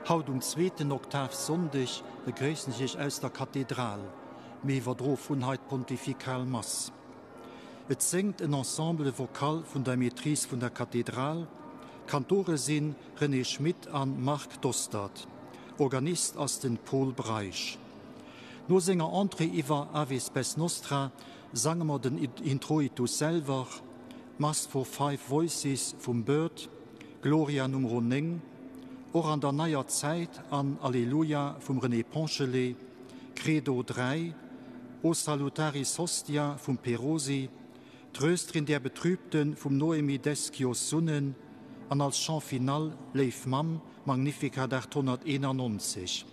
Haut um zweeten Oktavsonndeg begréissen ech Iech aus der Kathedral. Mir iwwerdroe vun hei d'Pontifikal Mass. Et séngt en Ensemble vocal vun der Maîtrise vun der Kathedral. D'Kantore sinn René Schmit an Marc Dostert. Organist ass den Pol Breisch. No senger Entrée iwwer Ave Spes Nostra sange mer den Introitus selwer, d'Mass for Five Voices vum Byrd, Gloria Numero 9, Och an der neier Zäit an Alleluia vum René Ponchelet, Credo 3, O salutaris hostia vum Perosi, Trösterin der Betrübten vum Noémie Desquios-Sunnen an als Chant final Léif Mamm, Magnificat 891.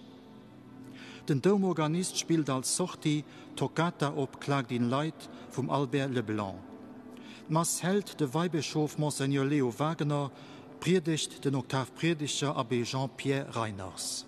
Den Doumorganist spillt als Sortie d'Toccata op Klagt in Leid vum Albert Leblanc. D'Mass hält de Weibëschof Monseigneur Leo Wagener, d'Priedegt den Oktavpriedeger Abbé Jean-Pierre Reiners.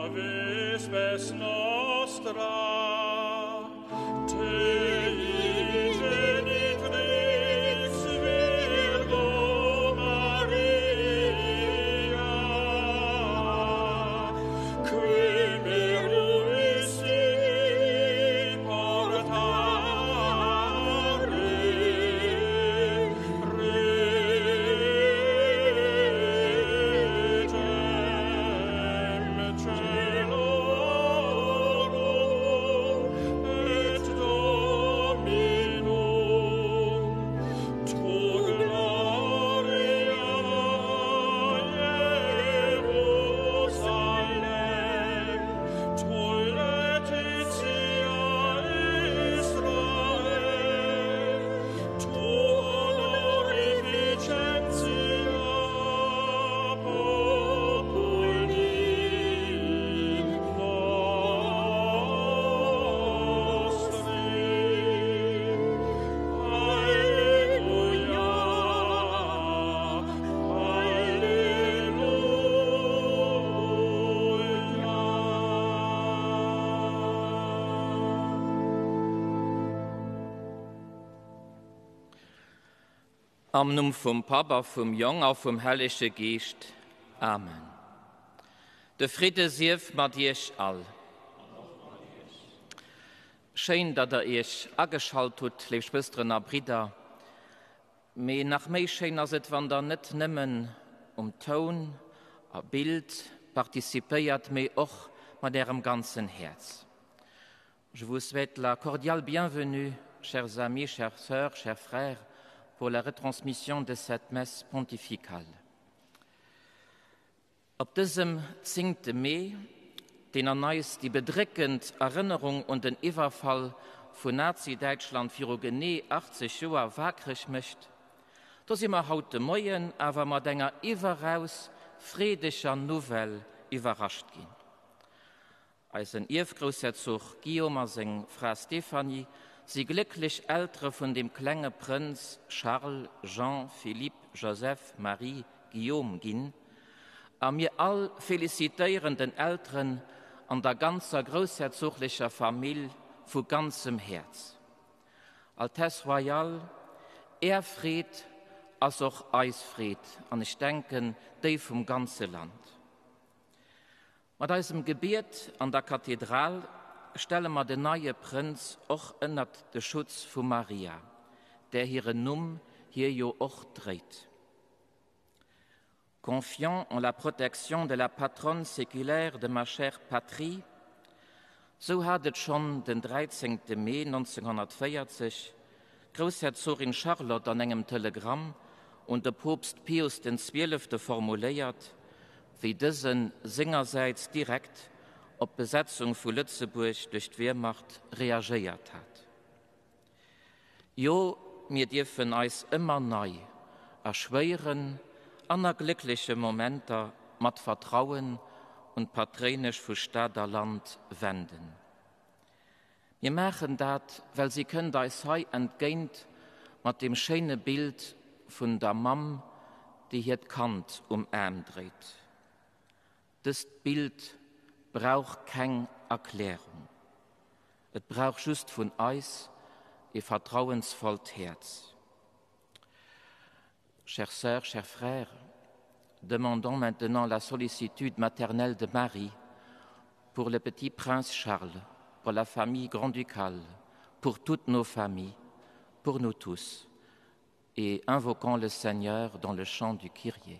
Ave spes nostra, Am Numm vum Papp a vum Jong a vum Hellege Geescht. Amen. De Fridde sief mat Iech all. Schéin, datt Der Iech ageschalt hutt, léif Schwësteren a Bridder. Mee nach méi schéin ass et, wann der net nëmmen um Toun a Bild participéiert, mee och mat ärem ganzen Häerz. Je vous souhaite la cordiale bienvenue, chers amis, chères sœurs, chers frères, pour la retransmission de cette messe pontificale. Op dësem zéngte Mee, deen an eis déi bedréckend Erënnerung un den Iwwerfall vun Nazi-Däitschland viru genee 80 Joer waakreg mécht, do si mer haut de Moien awer mat enger iwweraus freedeger Nouvelle iwwerrascht ginn. Eisen Ierfgroussherzog Guillaume a seng Fra Stéphanie si glécklech Eltere vun dem klenge Prënz Charles Jean Philippe Joseph Marie Guillaume ginn a mir all felicitéieren den Elteren an der ganzer groussherzoglecher Famill vu ganzem Häerz. Altesse Royale, Är Freed ass och eis Freed an ech denken déi vum ganze Land. Mat eisem Gebiet an der Kathedral stelle mer den neie Prënz och ënnert de Schutz vu Maria, där hiren Numm hie jo och dréit. Confiant en la protection de la patronne séculaire de ma chère patrie, sou hat et schonn den 13. Mee 1940 d'Groussherzogin Charlotte an engem Telegramm un de Poopst Pius den Zwielefte formuléiert, wéi dëse sengersäits direkt op d'Besetzung vu Lëtzebuerg duerch d'Wehrmacht reagéiert hat. Jo, mir dierfen eis ëmmer nei a schwéieren an a gléckleche Momenter mat Vertrauen un d'Patréinesch vu Stad a Land wenden. Mir maachen dat, well si kënnt eis hei entgéint mat deem schéine Bild vun der Mamm, déi hiert Kand um Aarm dréit. Dëst Bild brauch keng Erklärung, et brauch just vun eis e vertrauensvollt Häerz. Chères sœurs, chers frères, demandons maintenant la sollicitude maternelle de Marie pour le petit prince Charles, pour la famille grand-ducale, pour toutes nos familles, pour nous tous, et invoquons le Seigneur dans le chant du Kyrie.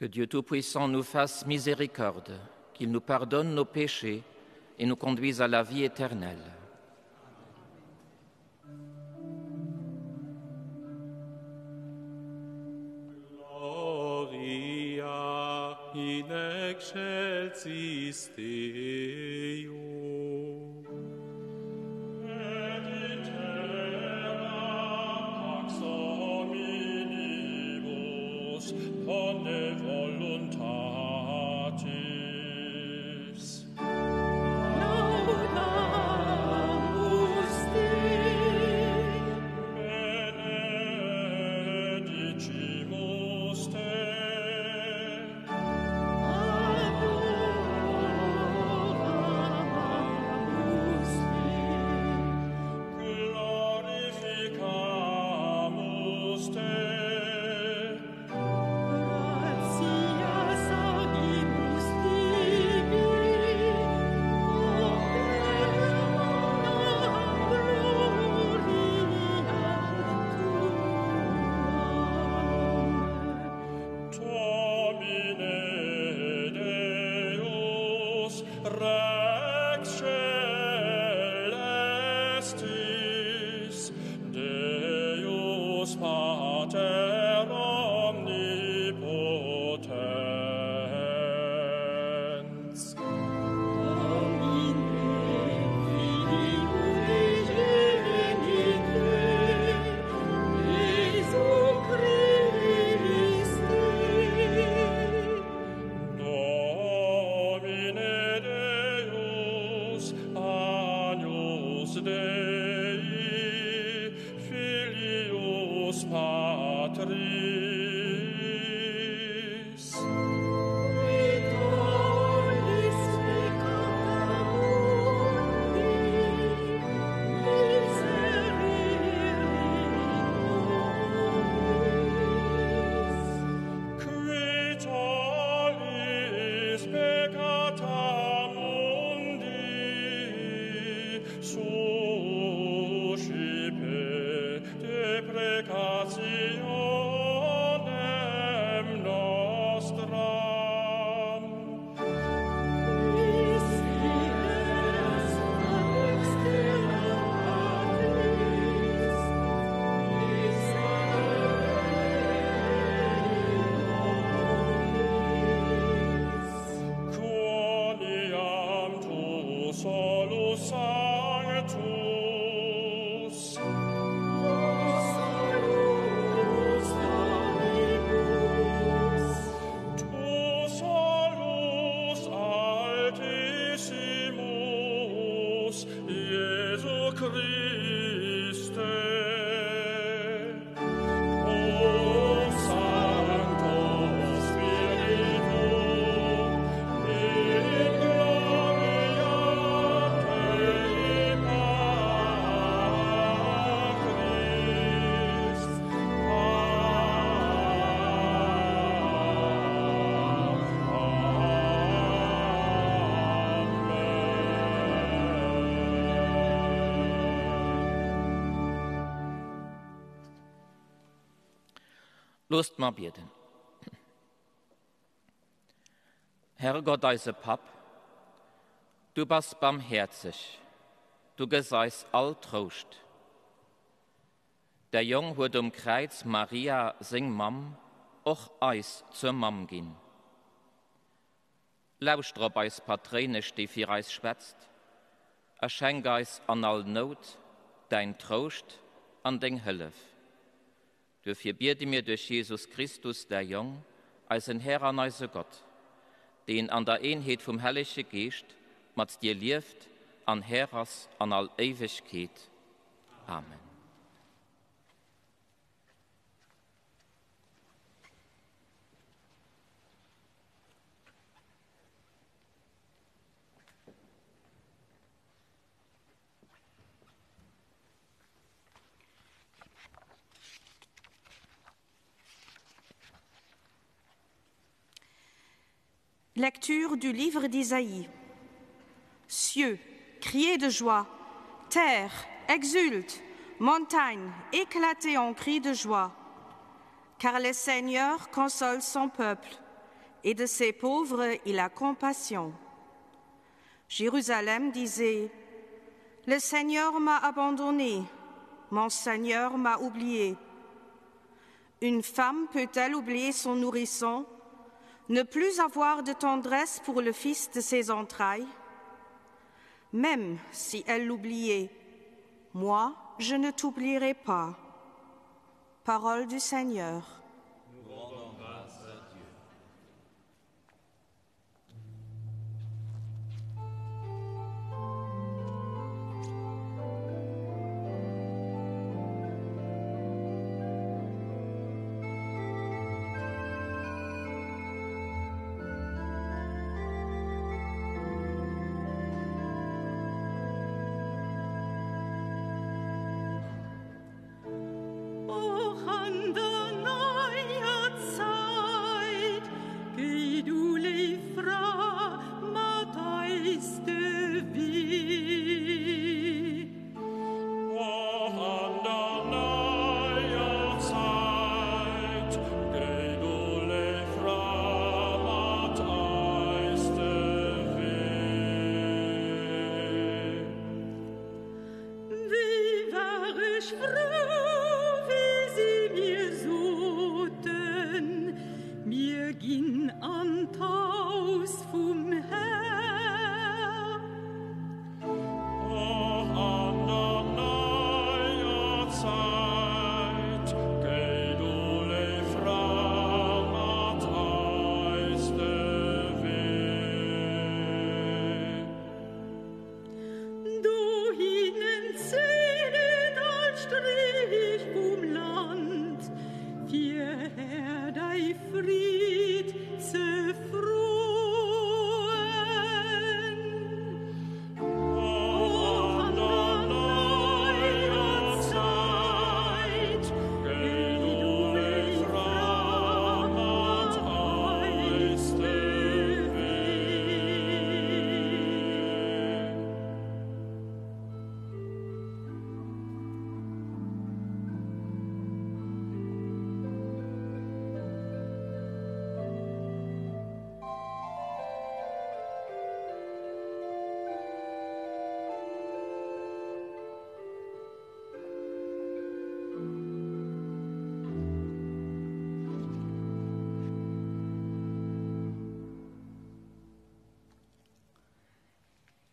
Que Dieu Tout-Puissant nous fasse miséricorde, qu'il nous pardonne nos péchés et nous conduise à la vie éternelle. Gloria in excelsis Deo. Et in terra pax hominibus, pone voluntatis. Laudamus te. Benedicimus te. Adoramus te. Glorificamus te. Gratias Pater omnipotens. Domine, Filii unigenite, Jesu Christe. Domine Deus, Agnus Dei, Filius Patris. Qui tollis peccata mundi, miserere nobis. Qui tollis peccata mundi, suscipe deprecationem nostram. Christi est ad exterra Patris, miserere nobis. Quoniam tu solus sanctus, Solus Dominus, tu solus altissimus, Iesu Christe. Cum Sancto Spiritu, in gloria Tei Patris. Loosst mer bieden. Herrgott eise Papp, du bass barmhäerzeg, du gëss eis all Trouscht. Däi Jong huet um Kräiz Maria, seng Mamm, och eis zur Mamm ginn. Lauschter op eis Patréinesch, déi fir eis schwätzt, a schenk eis an all Nout däin Trouscht an deng Hëllef. Duerfir biede mir duerch Jesus Christus, däi Jong, eisen Här an eise Gott, deen an der Eenheet vum Hellege Geescht mat dir lieft an Här ass an all Éiwegkeet. Amen. Lecture du livre d'Isaïe. Cieux, criez de joie, terre, exulte, montagne, éclatez en cris de joie. Car le Seigneur console son peuple, et de ses pauvres il a compassion. Jérusalem disait, Le Seigneur m'a abandonné, mon Seigneur m'a oublié. Une femme peut-elle oublier son nourrisson, ne plus avoir de tendresse pour le fils de ses entrailles? Même si elle l'oubliait, moi, je ne t'oublierai pas. Parole du Seigneur. Nous rendons grâce à Dieu. Och an der neier Zäit, géi du, léif Fra, mat eis de Wee. Och an der neier Zäit, géi du, léif Fra, mat eis de Wee. Wéi war ech frou, wéi si mir sot.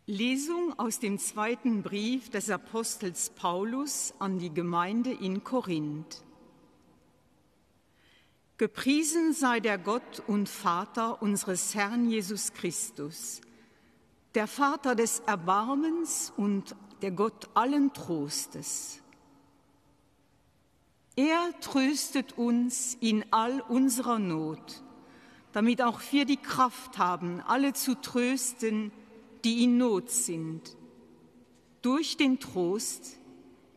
Lesung aus dem zweiten Brief des Apostels Paulus an die Gemeinde in Korinth. Gepriesen sei der Gott und Vater unseres Herrn Jesus Christus, der Vater des Erbarmens und der Gott allen Trostes. Er tröstet uns in all unserer Not, damit auch wir die Kraft haben, alle zu trösten, die in Not sind, durch den Trost,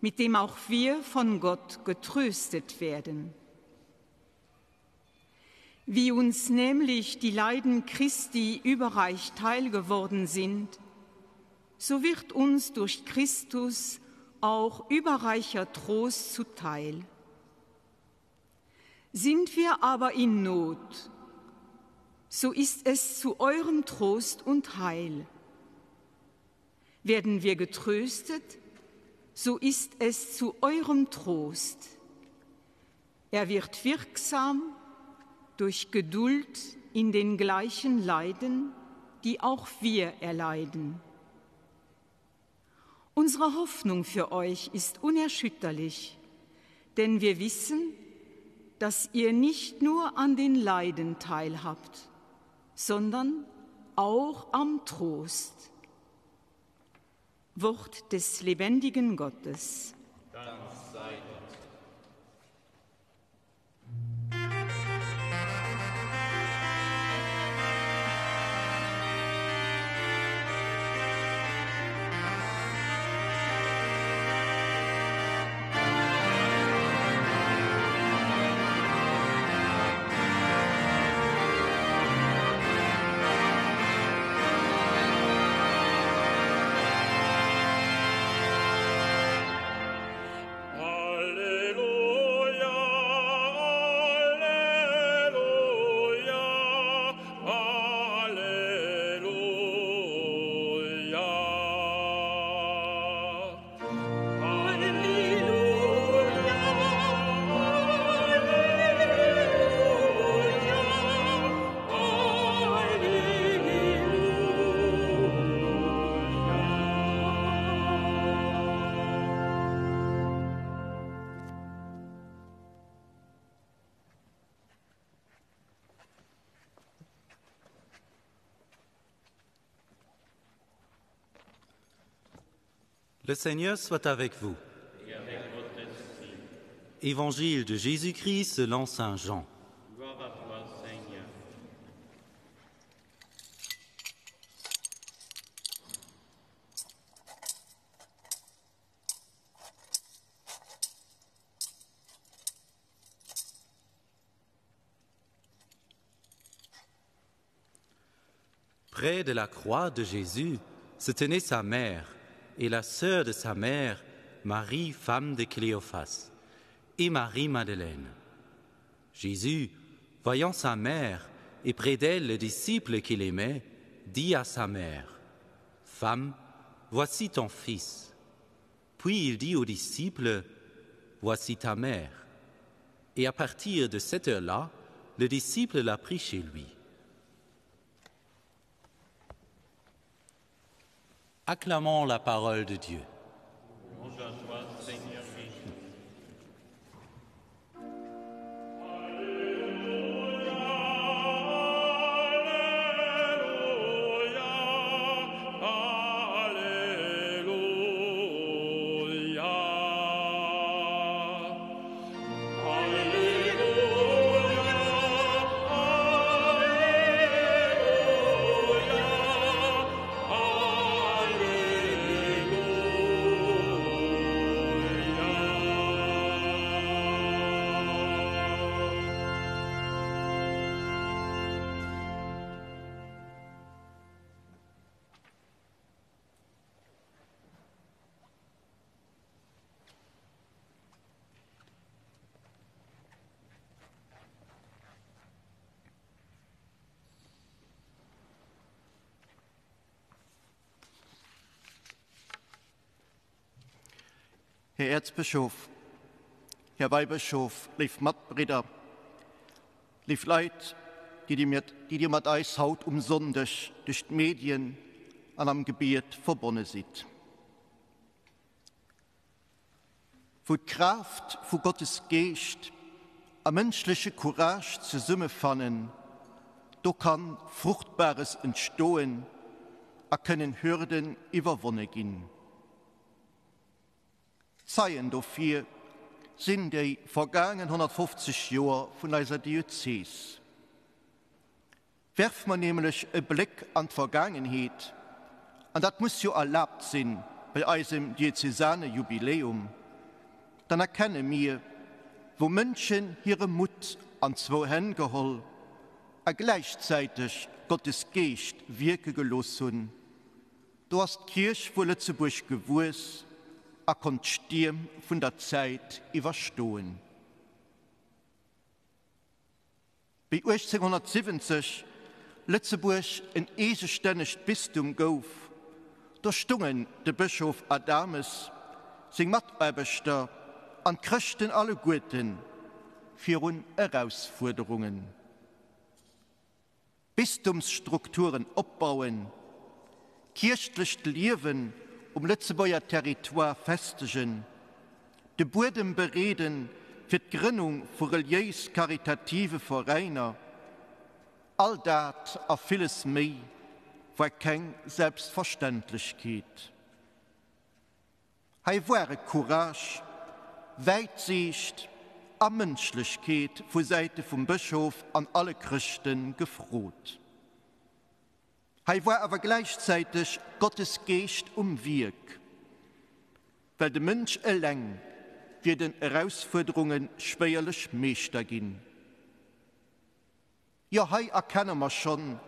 mit dem auch wir von Gott getröstet werden. Wie uns nämlich die Leiden Christi überreich teilgeworden sind, so wird uns durch Christus auch überreicher Trost zuteil. Sind wir aber in Not, so ist es zu eurem Trost und Heil. Werden wir getröstet, so ist es zu eurem Trost. Er wird wirksam durch Geduld in den gleichen Leiden, die auch wir erleiden. Unsere Hoffnung für euch ist unerschütterlich, denn wir wissen, dass ihr nicht nur an den Leiden teilhabt, sondern auch am Trost. Wort des lebendigen Gottes. Dank sei Gott. Alleluia, Alleluia, Alleluia. Alleluia, Alleluia, Alleluia. Le Seigneur soit avec vous. Évangile de Jésus-Christ selon Saint Jean. Gloire à toi, Seigneur. Près de la croix de Jésus se tenait sa mère et la sœur de sa mère, Marie, femme de Cléophas, et Marie Madeleine. Jésus, voyant sa mère et près d'elle le disciple qu'il aimait, dit à sa mère, Femme, voici ton fils. Puis il dit au disciple, Voici ta mère. Et à partir de cette heure-là, le disciple l'a pris chez lui. Acclamons la parole de Dieu. Louange à toi, Seigneur Jésus. Alleluia, Alleluia, Alleluia, Alleluia, Alleluia. Här Erzbischof, Här Weihbischof, léif Matbridder, léif Leit, déi Dir déi Dir mat eis haut um Sonndeg duerch d'Medien an am Gebiet verbonne sidd. Wou d'Kraaft vu Gottes Geescht a mënschleche Courage zesummefannen, do kann Fruchtbares entstoen a kënnen Hürden iwwerwonne ginn. Zeien dofir sinn déi vergaangen 150 Joer vun eiser Diözes. Werfe mer nämlech e Bléck an d'Vergaangenheet, an dat muss jo erlaabt sinn bei eisem diözesane Jubiläum, dann erkenne mir, wou Mënschen hire Mutt an zwou Hänn geholl a gläichzäiteg Gottes Geescht wierke gelooss hunn, do ass d'Kierch vu Lëtzebuerg gewuess a konnt d'Stierm vun der Zäit iwwerstoen. Wéi 1870 Lëtzebuerg en eegestännegt Bistum gouf, do stungen de Bëschof Adames, seng Mataarbechter an d'Chrëschten alleguerten virun Erausfuerderungen. Bistumsstrukturen opbauen, kierchlecht Liewen um Lëtzebuerger Territoire festegen, de Buedem bereede fir d'Grënnung vu reliéis-karitative Veräiner, all dat a villes méi war keng Selbstverständlechkeet. Hei ware Courage, Wäitsiicht a Mënschlechkeet vu Säite vum Bëschof an alle Chrëschte gefrot. Hei war awer gläichzäiteg Gottes Geescht um Wierk, well de Mënsch eleng wier den Erausfuerderunge schwéierlech Meeschter ginn. Jo, hei erkenne mer schonn,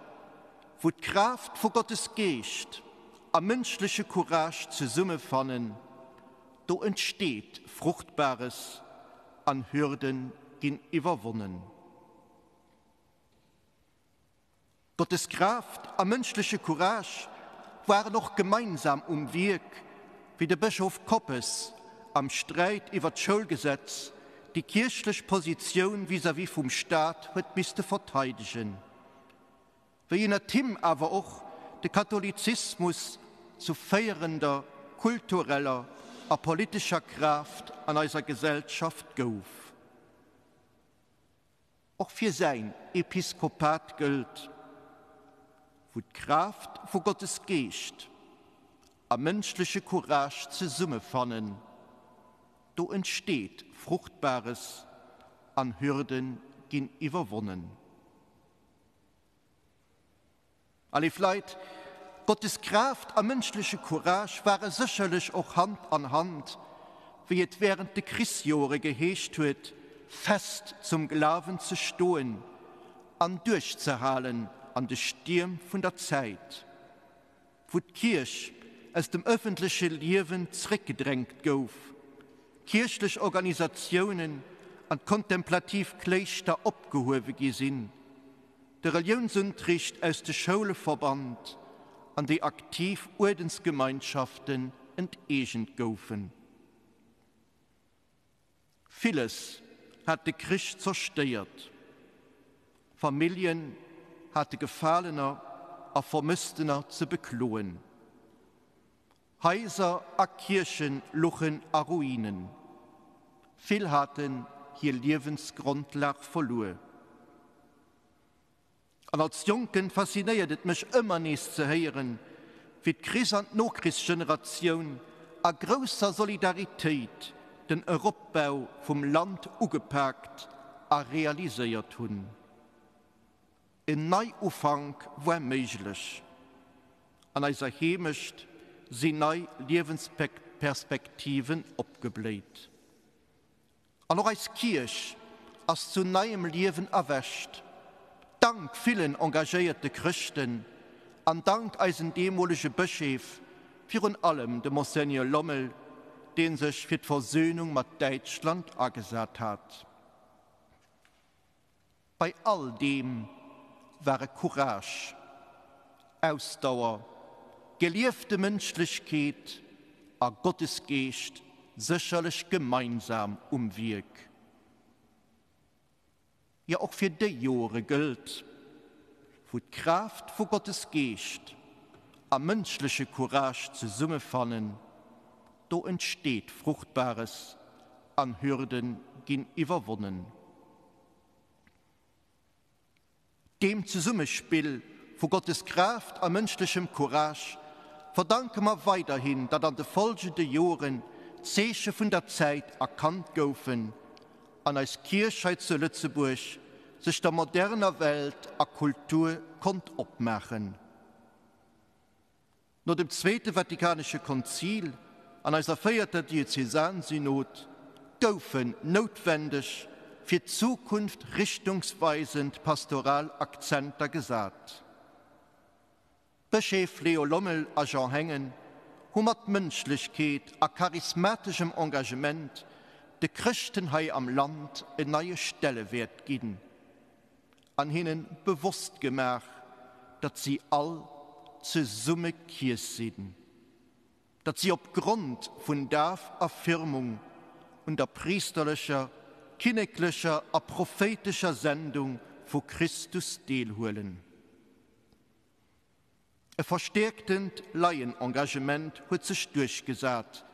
wou d'Kraaft vu Gottes Geescht a mënschleche Courage zesummefannen, do entsteet Fruchtbares an Hürde ginn iwwerwonnen. Gottes Kraaft a mënschleche Courage waren och gemeinsam um Wierk, wéi de Bëschof Koppes am Sträit iwwer d'Schoulgesetz déi kierchlech Positioun vis-à-vis vum Staat huet misste verteidegen, wéi ënnert him awer och de Katholizismus zu féierender kultureller a politescher Kraaft an eiser Gesellschaft gouf. Och fir säin Episkopat gëllt, Wou d'Kraaft vu Gottes Geescht a mënschleche Courage zesummefannen, do entsteet Fruchtbares an Hürde ginn iwwerwonnen. A léif Leit, Gottes Kraaft a mënschleche Courage ware sécherlech och Hand an Hand, wéi et wärend de Krichsjoere geheescht huet, fest zum Glawen ze stoen an duerchzehalen an de Stierm vun der Zäit, wou d'Kierch aus dem ëffentleche Liewen zréckgedrängt gouf, kierchlech Organisatiounen an d'kontemplativ Kléischter opgehuewe gi sinn, de Reliounsuntricht aus de Schoule verbannt an déi aktiv Uerdensgemeinschaften enteegent goufen. Villes hat de Krich zerstéiert. Familljen hate Gefalener a Vermësstener ze bekloen. Haiser a Kierche luchen a Ruinen. Vill haten hir Liewensgrondlag verluer. An als Jonken faszinéiert et mech ëmmer nees ze héieren, wéi d'Krichs an d'Nokrichsgeneratioun a grousser Solidaritéit den Eropbau vum Land ugepaakt a realiséiert hunn. En Neiufank war méiglech. An eiser Heemecht sinn nei Liewensperspektiven opgebléit. An och eis Kierch ass zu neiem Liewen erwächt, dank villen engagéierte Chrëschten an dank eisen deemolege Bëscheef, virun allem dem Monseigneur Lommel, dee sech fir d'Versöhnung mat Däitschland agesat hat. Bei all deem ware Courage, Ausdauer, geliefte Mënschlechkeet a Gottesgeescht sécherlech gemeinsam um Wierk. Jo, och fir déi Joere gëllt, wou d'Kraaft vu Gottes Geescht. a mënschleche Courage zesummefannen, do entsteet Fruchtbares an Hürde ginn iwwerwonnen. Deem Zesummespill vu Gottes Kraaft a mënschlechem Courage verdanke mer weiderhin, datt an de folgende Joren d'Zeeche vun der Zäit erkannt goufen an eis Kierch hei zu Lëtzebuerg sech der moderner Welt a Kultur konnt opmaachen. No dem Zweete Vatikanesche Konzil an eiser véierter Diözesansynod goufen noutwendeg fir d'Zukunft richtungsweisend pastoral Akzenter gesat. D'Bëscheef Leo Lommel a Jean Hengen hu mat Mënschlechkeet a charismateschem Engagement de Chrëschten hei am Land en neie Stellewäert ginn an hinnen bewosst gemaach, datt si all zesumme Kierch sinn, datt si op Grond vun Daf a Firmung un der priesterlecher, kinneklecher a prophéitescher Sendung vu Christus deelhuelen. E verstäerktent Laienengagement huet sech duerchgesat,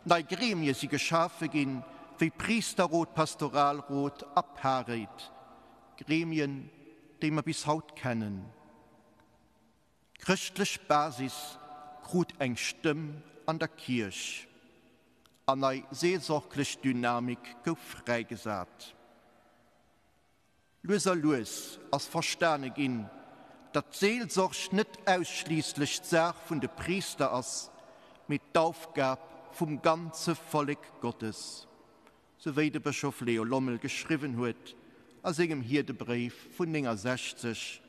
nei Gremie si geschafe ginn, wéi Priesterrot, Pastoralrot a Parréit, Gremien, déi mer bis haut kennen. D'chrëschtlech Basis krut eng Stëmm an der Kierch an nei seelsorglech Dynamik gouf fräigesat. Lues a lues ass verstane ginn, datt d'Seelsorg net ausschliisslech d'Saach vun de Priister ass, mee d'Aufgab vum ganze Vollek Gottes, sou wéi de Bëschof Leo Lommel geschriwwen huet a sengem Hierdebréif vun 69,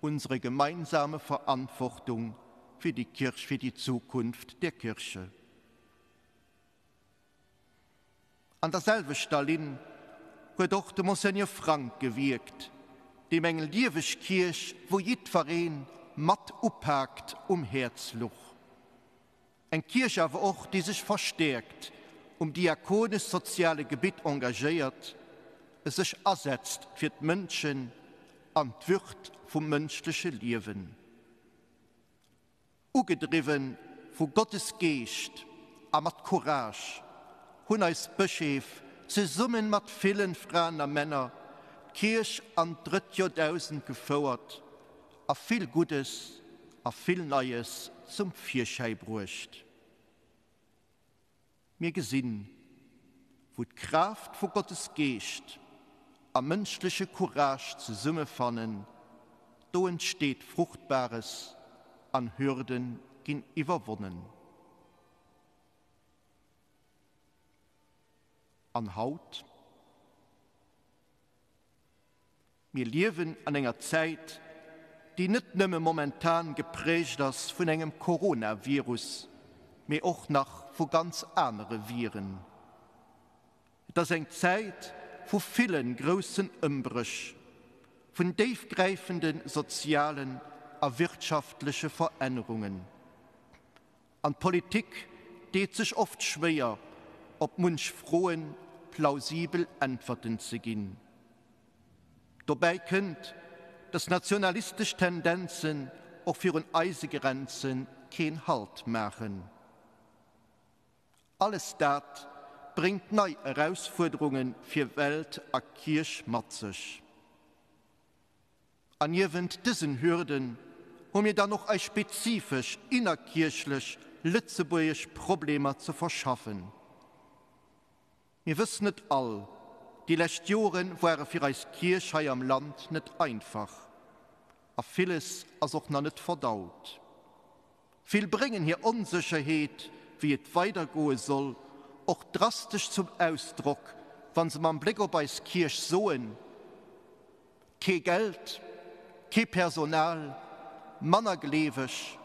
Unsere gemeinsame Verantwortung für die Kirch, für die Zukunft der Kirche. An der selwechter Linn huet och de Monseigneur Frank gewierkt, deem eng lieweg Kierch, wou jiddweree mat upaakt, um Häerz luch. Eng Kierch awer och, déi sech verstäerkt um diakonesch-soziale Gebitt engagéiert, sech asetzt fir d'Mënschen an d'Würd vum mënschleche Liewen. Ugedriwwe vu Gottes Geescht a mat Courage hunn eis Bëscheef zesummen mat villen Fraen a Männer d'Kierch an d'drëtt Joerdausend gefouert a vill Guddes a vill Neies zum Virschäi bruecht. Mir gesinn, wou d'Kraaft vu Gottes Geescht a mënschleche Courage zesummefannen, do entsteet Fruchtbares an Hürde ginn iwwerwonnen. An haut? Mir liewen an enger Zäit, déi net nëmme momentan geprägt ass vun engem Coronavirus, mee och nach vu ganz anere Viren. Et ass eng Zäit vu ville groussen Ëmbréch, vun déifgräifende sozialen a wirtschaftleche Verännerungen. An d'Politik deet sech oft schwéier, op munch Froen plausibel Äntwerten ze ginn. Dobäi kënnt, datt nationalistesch Tendenzen och virun eise Grenze keen Halt maachen. Alles dat bréngt nei Erausfuerderunge fir Welt a Kierch mat sech. An niewent dësen Hürden hu mir dann och eis spezifesch innerkierchlech lëtzebuergesch Problemer ze verschaffen. Mir wëssen et all, déi lescht Jore ware fir eis Kierch hei am Land net einfach a villes ass och nach net verdaut. Vill bréngen hir Onsécherheet, wéi et weidergoe soll, och drastesch zum Ausdrock, wa se mam Bléck op eis Kierch soen, Kee Geld, kee Personal, manner Gleeweg,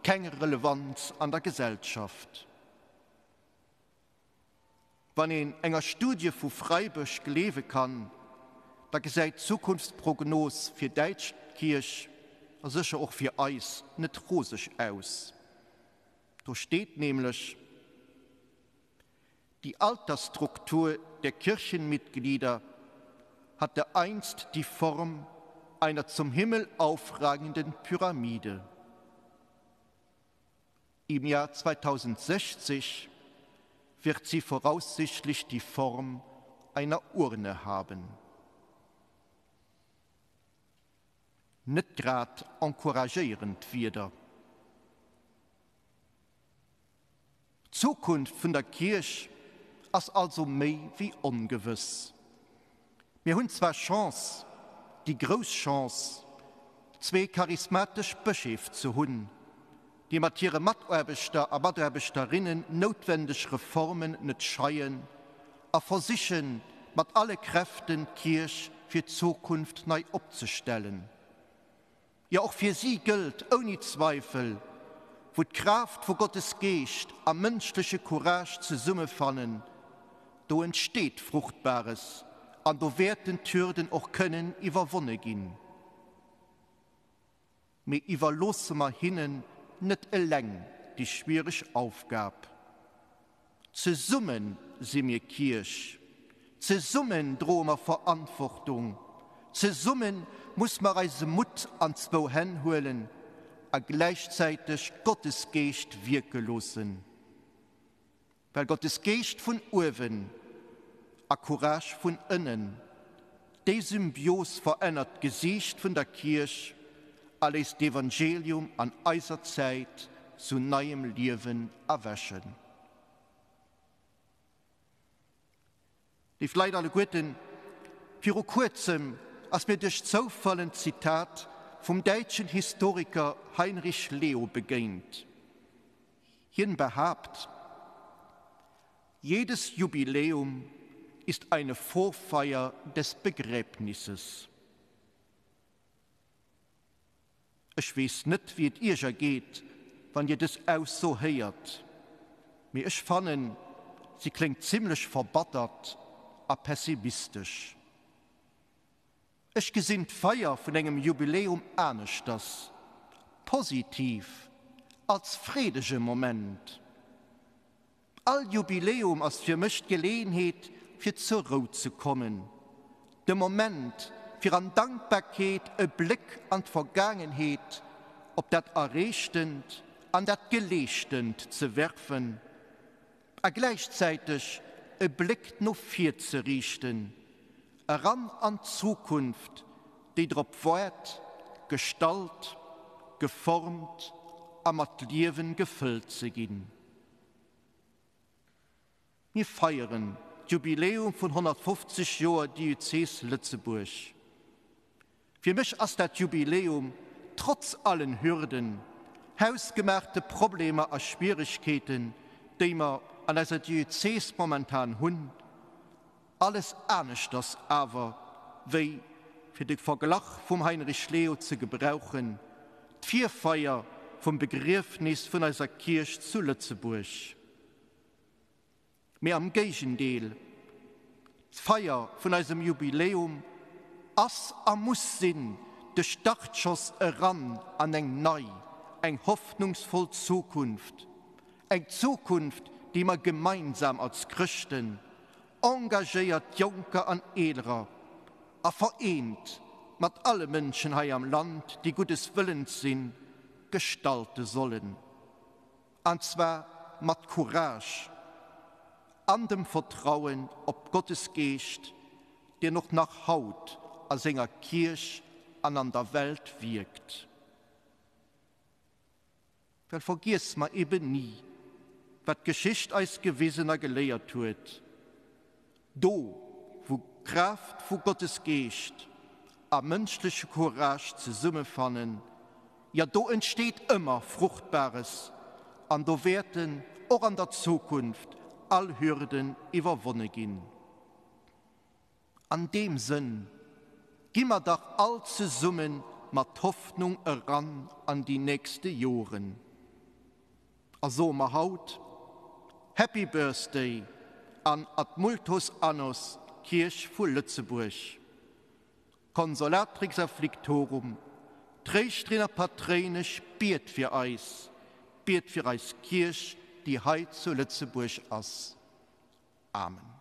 keng Relevanz an der Gesellschaft. Wann een enger Studie vu Freiburg gleewe kann, da gesäit d'Zukunftsprognos fir däitsch Kierch, a sécher och fir eis, net roseg aus. Do steet nämlech, Die Altersstruktur der Kirchenmitglieder hatte einst die Form einer zum Himmel aufragenden Pyramide. Im Jahr 2060 wird sie voraussichtlich die Form einer Urne haben. Net grad encouragéierend Wierder. D'Zukunft vun der Kierch ass also méi wéi ongewëss. Mir hunn zwar Chance, déi grouss Chance, zwee charismatesch Bëscheef ze hunn, déi mat hire Mataarbechter a Mataarbechterinnen noutwendeg Reformen net scheien a versichen, mat alle Kräften d'Kierch fir d'Zukunft nei opzestellen. Jo, och fir si gëllt ouni Zweifel, Wou d'Kraaft vu Gottes Geescht a mënschleche Courage zesummefannen, do entsteet Fruchtbares an do wäerten d'Hürden och kënnen iwwerwonne ginn. Mee iwwerloosse mer hinnen net eleng déi schwiereg Aufgab. Zesumme si mir Kierch, zesummen droe mer Verantwortung, zesumme muss mer eise Mutt an zwou Hänn huelen a gläichzäiteg Gottes Geescht wierke loossen. Well Gottes Geescht vun uewen a Courage vun ënnen, déi Symbios verännert d'Gesiicht vun der Kierch a léisst d'Evangelium an eiser Zäit zu neiem Liewen erwächen. Léif Leit alleguerten, viru kuerzem ass mir duerch Zoufall en Zitat vum däitschen Historiker Heinrich Leo begéint. Hien behaapt, Jedes Jubiläum ist eine Vorfeier des Begräbnisses. Ech weess net, wéi et Iech ergeet, wann Dir dës Ausso héiert, mee ech fannen, si kléngt zimmlech verbattert a pessimistesch. Ech gesinn d'Feier vun engem Jubiläum aneschters, positiv, als freedege Moment. All Jubiläum ass fir mech d'Geleeënheet, fir zur Rou ze kommen, de Moment, fir an Dankbarkeet e Bléck an d'Vergaangenheet, op dat Erreechtent an dat Geleeschtent ze werfen a gläichzäiteg e Bléck no vir ze riichten, eran an d'Zukunft, déi drop waart, gestalt, geformt a mat Liewen gefëllt ze ginn. Mir feieren d'Jubiläum vun 150 Joer Diözes Lëtzebuerg. Fir mech ass dat Jubiläum, trotz allen Hürden, hausgemaachte Problemer a Schwieregkeeten, déi mer an eiser Diözes momentan hunn, Alles aneschters awer wéi, fir de Verglach vum Heinrich Leo ze gebrauchen, d'Virfeier vum Begriefnis vun eiser Kierch zu Lëtzebuerg. Mee am Géigendeel, d'Feier vun eisem Jubiläum ass a muss sinn de Startschoss eran an eng nei, eng hoffnungsvoll Zukunft, eng Zukunft, déi mer gemeinsam als Chrëschten, engagéiert Jonker an Eelerer a vereent mat alle Mënschen hei am Land, déi guddes Wëllens sinn, gestalte sollen. An zwar mat Courage an dem Vertrauen op Gottes Geescht, deen och nach haut a senger Kierch an an der Welt wierkt. Well vergiesse mer eben ni, wat d'Geschicht eis gewisen a geléiert huet, Do, wou d'Kraaft vu Gottes Geescht a mënschleche Courage zesummefannen, jo do entsteet ëmmer Fruchtbares an do wäerten och an der Zukunft all Hürden iwwerwonne ginn. An deem Sënn gi mer dach all zesumme mat Hoffnung eran an déi nächste Joren a soe mer haut Happy Birthday an ad multos annos Kierch vu Lëtzebuerg, Consolatrix afflictorum, Tréischterin a Patréinesch, biet fir eis, biet fir eis Kierch, déi hei zu Lëtzebuerg ass. Amen.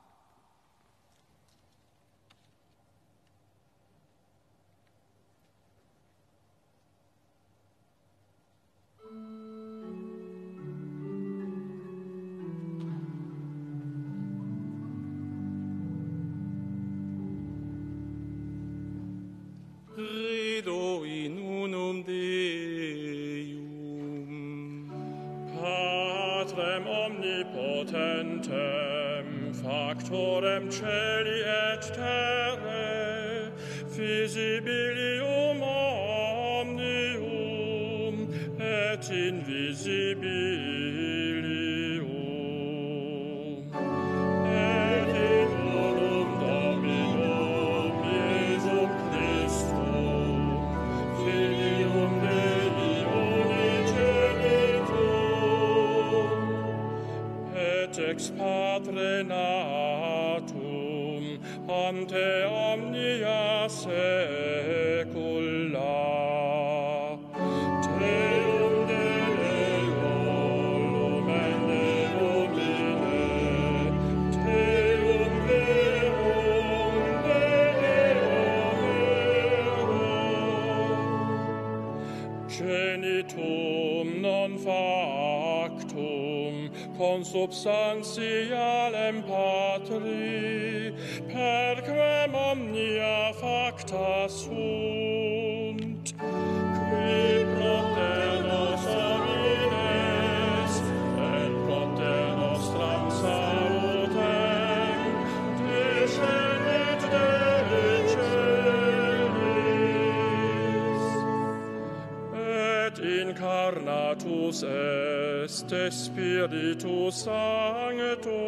Patrem omnipotentem, factorem celi et terrae, visibilium omnium, et invisibilium. Et in unum Dominum Iesum Christum, Filium Dei unigenitum, et ex Patre natum, ante omnia saecula. Deum de Deo, lumen de lumine, Deum verum de Deo verum. Genitum non factum, consubstantialem Patri, per quem omnia facta sunt, qui propter nos homines, et propter nostram salutem, descendit de celis. Et incarnatus est de Spiritu Sancto,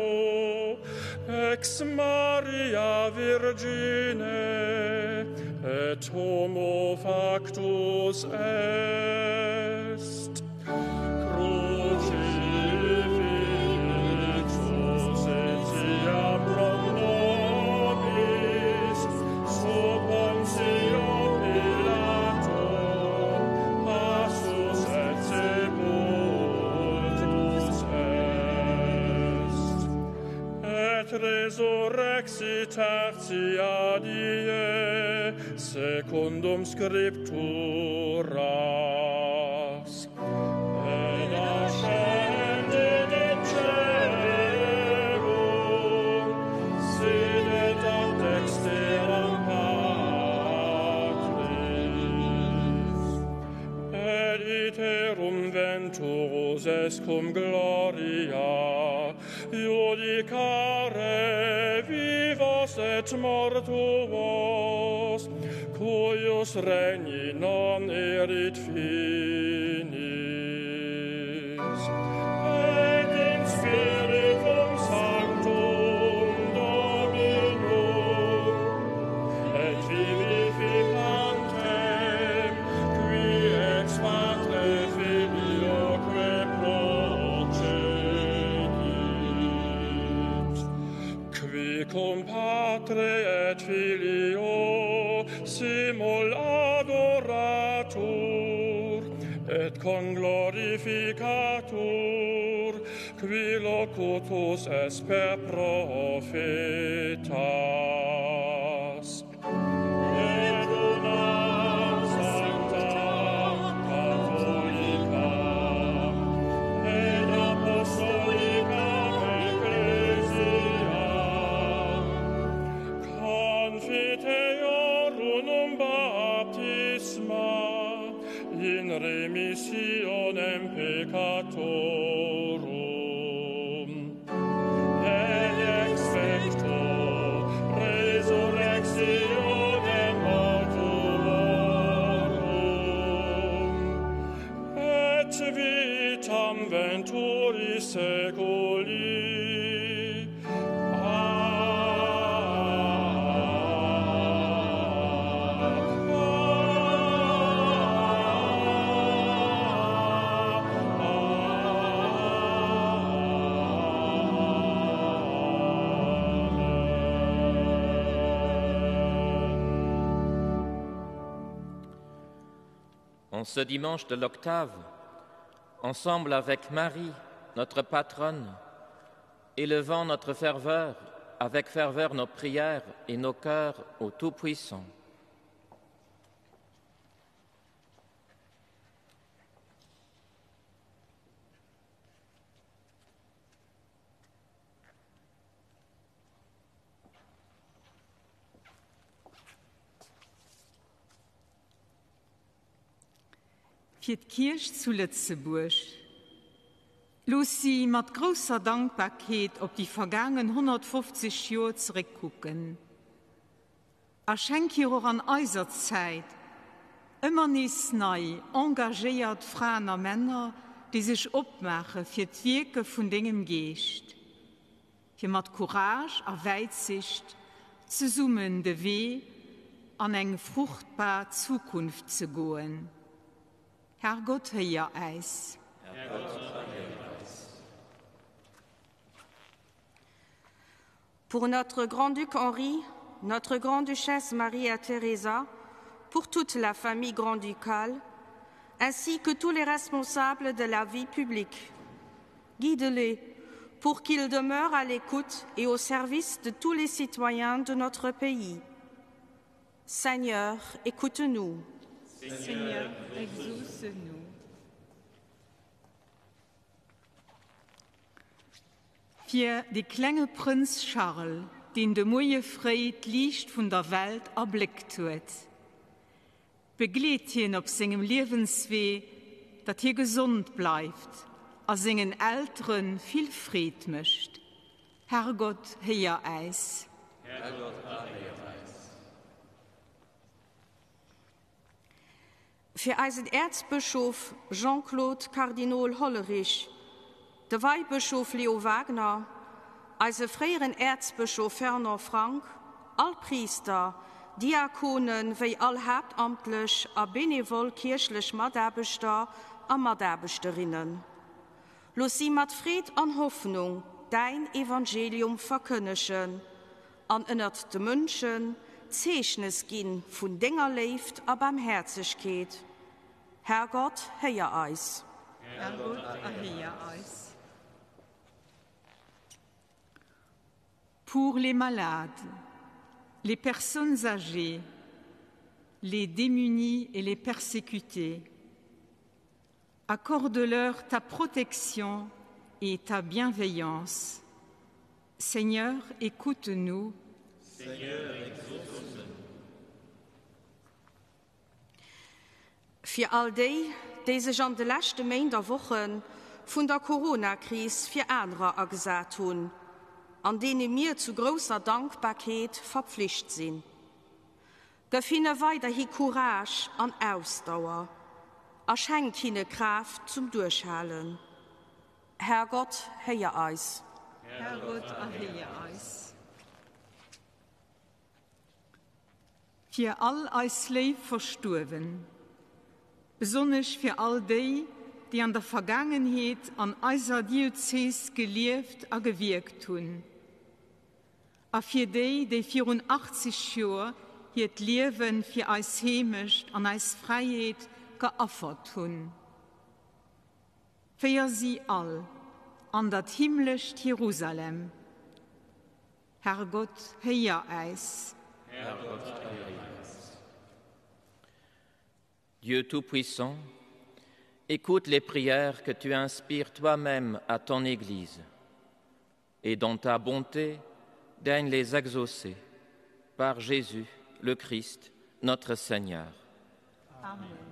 ex Maria Virgine, et homo factus est. Crucifixus etiam pro nobis, sub Pontio Pilato, passus et sepultus est. Et resurrexit tertia die, secundum scripturas. Et ascendit in caelum, sidet ad dexteram Patris. Et iterum venturus est cum gloria, iudicare vivos et mortuos, cuius regni non erit finis. Et in Spiritum Sanctum Dominum, et vivificantem, qui ex Patre Filioque procedit, qui cum Patre et Filio simul adoratur, et conglorificatur, qui locutus est per prophetas. Et unam sanctam catholicam et apostolicam ecclesiam, confiteor unum baptisma in remissionem peccatorum. Et expecto resurrectionem mortuorum, et vitam venturi saeculi. En ce dimanche de l'octave, ensemble avec Marie, notre patronne, élevant notre ferveur, avec ferveur nos prières et nos cœurs au Tout-Puissant. Fir d'Kierch zu Lëtzebuerg. Looss si mat grousser Dankbarkeet op déi vergaangen 150 Joer zeréckkucken a schenk hir och an eiser Zäit ëmmer nees nei engagéiert Fraen a Männer, déi sech opmaache fir d'Wierke vun dengem Geescht, fir mat Courage a Wäitsicht zesummen de Wee an eng fruchtbar Zukunft ze goen. Herrgott, héier äis. Herrgott, erhéier äis. Pour notre grand-duc Henri, notre grande-duchesse Maria Teresa, pour toute la famille grand-ducale, ainsi que tous les responsables de la vie publique. Guide-les pour qu'ils demeurent à l'écoute et au service de tous les citoyens de notre pays. Seigneur, écoute-nous. Seigneur, exauce-nous. Fir de klenge Prënz Charles, deen de Moie fréi d'Liicht vun der Welt erbléckt huet. Begleet hien op sengem Liewenswee, datt hie gesond bleift a sengen Eltere vill Freed mécht. Herrgott, héier äis. Herrgott, erhéier äis. Fir eisen Äerzbëschof Jean-Claude Kardinol Hollerich, de Weibëschof Leo Wagner, eise fréieren Äerzbëschof Fernand Frank, all Priister, Diakonen, wéi all haaptamtlech a benevol kierchlech Mataarbechter a Mataarbechterinnen. Looss si mat Freed an Hoffnung däin Evangelium verkënnegen an ënnert de Mënschen Zeechnes gi vun denger Léift a Baarmhäerzegkeet. Herrgott, héier eis. Herrgott, erhéier eis. Pour les malades, les personnes âgées, les démunis et les persécutés, accorde-leur ta protection et ta bienveillance. Seigneur, écoute-nous. Seigneur, exauce-nous. Fir all déi, déi sech an de leschte Méint a Woche vun der Coronakris fir anerer agesat hunn an deene mir zu grousser Dankbarkeet verpflicht sinn. Gëff hinne weiderhi Courage an Ausdauer a schenk hinne Kraaft zum Duerchhalen. Herrgott, héier eis. Herrgott, erhéier eis. Fir all eis léif Verstuerwen, besonnesch fir all déi, déi an der Vergaangenheet an eiser Diözes gelieft a gewierkt hunn, a fir déi, déi virun 80 Joer hiert Liewe fir eis Heemecht an eis Fräiheet geaffert hunn. Féier si all an dat himmlescht Jerusalem. Herrgott, héier äis. Herrgott, héier äis. Dieu Tout-Puissant, écoute les prières que tu inspires toi-même à ton Église et dans ta bonté, daigne les exaucer par Jésus, le Christ, notre Seigneur. Amen.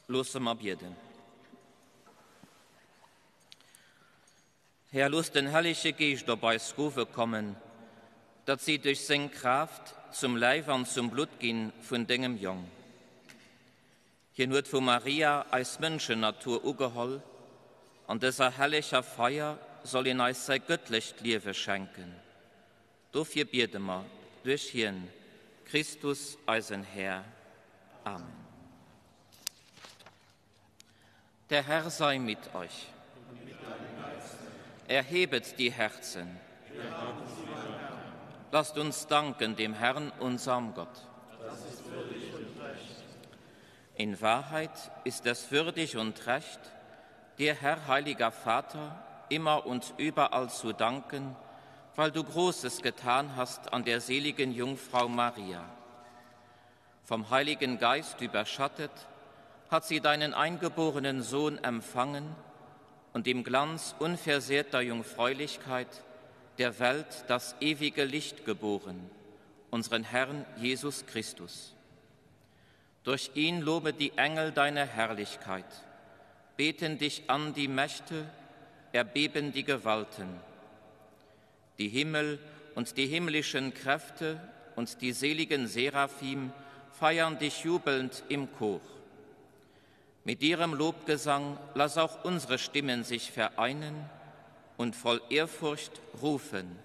Loosse mer bieden. Här, looss den Hellege Geescht op eis Gowe kommen, datt si duerch seng Kraaft zum Läif an zum Blutt ginn vun dengem Jong. Hien huet vu Maria eis Mënschennatur ugeholl, an dëser helleger Feier soll hien eis säi gëttlecht Liewe schenken. Dofir biede mer duerch hien, Christus eisen Här. Amen. Der Herr sei mit euch. Erhebet die Herzen. Lasst uns danken dem Herrn, unserem Gott. In Wahrheit ist es würdig und recht, dir, Herr heiliger Vater, immer und überall zu danken, weil du Großes getan hast an der seligen Jungfrau Maria. Vom Heiligen Geist überschattet, hat sie deinen eingeborenen Sohn empfangen und im Glanz unversehrter Jungfräulichkeit der Welt das ewige Licht geboren, unseren Herrn Jesus Christus. Durch ihn lobe die Engel deine Herrlichkeit, beten dich an die Mächte, erbeben die Gewalten. Die Himmel und die himmlischen Kräfte und die seligen Seraphim feiern dich jubelnd im Chor. Mit ihrem Lobgesang lass auch unsere Stimmen sich vereinen und voll Ehrfurcht rufen.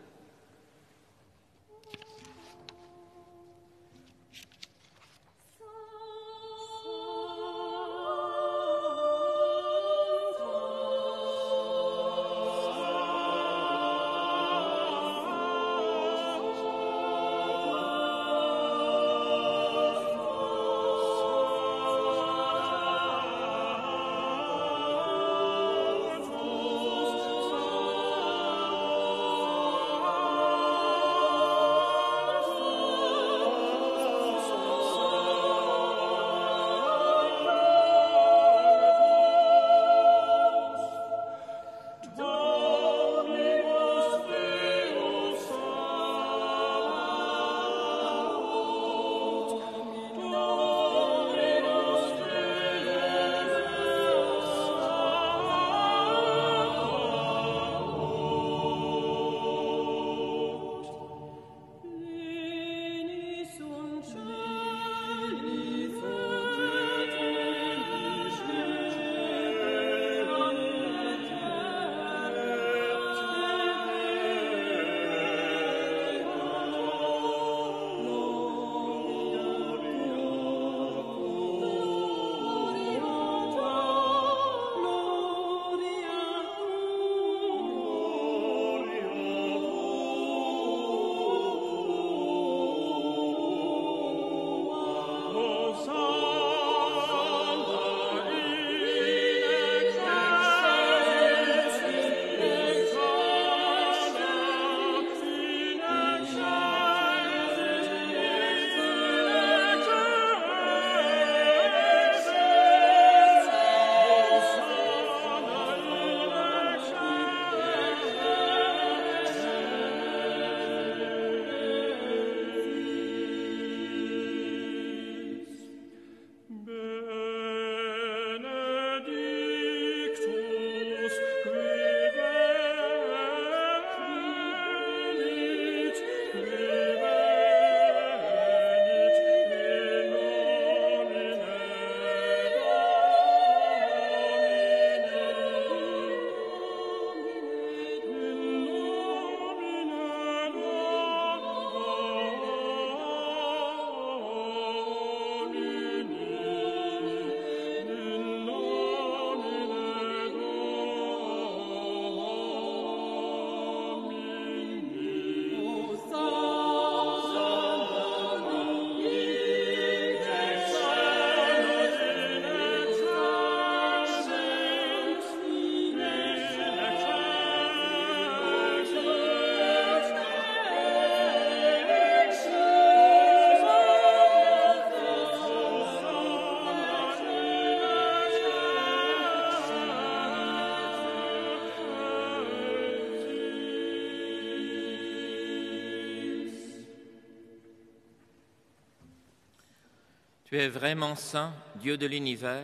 Tu es vraiment saint, Dieu de l'univers.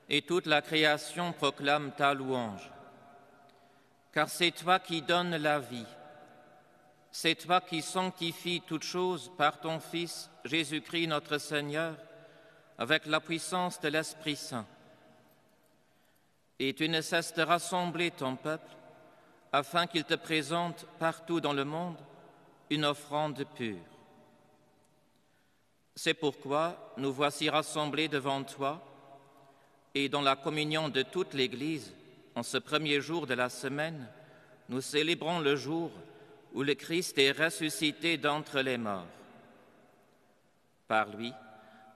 Et toute la création proclame ta louange. Car c'est toi qui donnes la vie. C'est toi qui sanctifies toutes choses par ton Fils, Jésus-Christ notre Seigneur, avec la puissance de l'Esprit Saint. Et tu ne cesses de rassembler ton peuple afin qu'il te présente partout dans le monde une offrande pure. C'est pourquoi nous voici rassemblés devant toi et dans la communion de toute l'Église, en ce premier jour de la semaine, nous célébrons le jour où le Christ est ressuscité d'entre les morts. Par lui,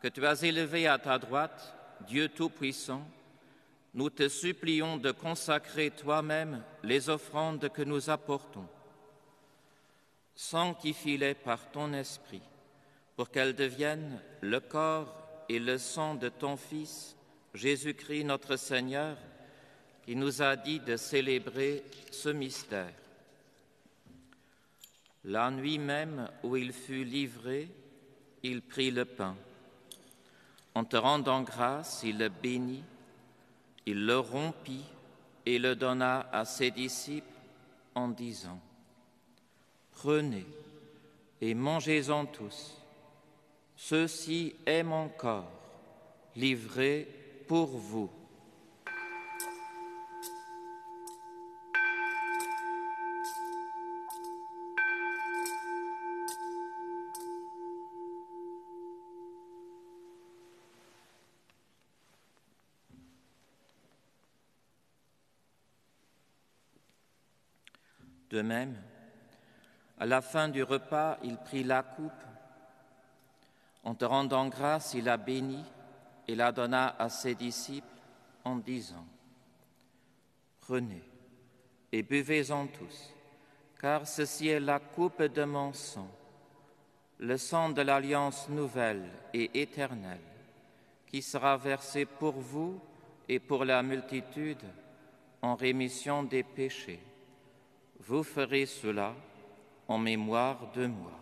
que tu as élevé à ta droite, Dieu Tout-Puissant, nous te supplions de consacrer toi-même les offrandes que nous apportons. Sanctifie-les par ton esprit, pour qu'elles deviennent le corps et le sang de ton Fils, Jésus-Christ notre Seigneur, qui nous a dit de célébrer ce mystère. La nuit même où il fut livré, il prit le pain. En te rendant grâce, il le bénit, il le rompit et le donna à ses disciples en disant: Prenez et mangez-en tous. Ceci est mon corps, livré pour vous. De même, à la fin du repas, il prit la coupe. En te rendant grâce, il la bénit et la donna à ses disciples en disant: Prenez et buvez-en tous, car ceci est la coupe de mon sang, le sang de l'alliance nouvelle et éternelle, qui sera versé pour vous et pour la multitude en rémission des péchés. Vous ferez cela en mémoire de moi.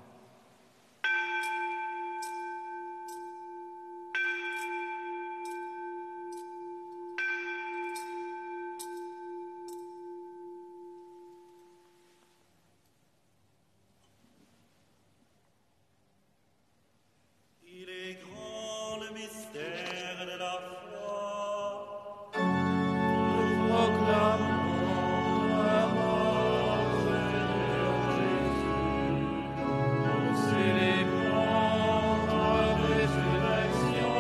Il est grand le mystère de la foi. Nous proclamons ta mort, Seigneur Jésus. Nous célébrons ta résurrection.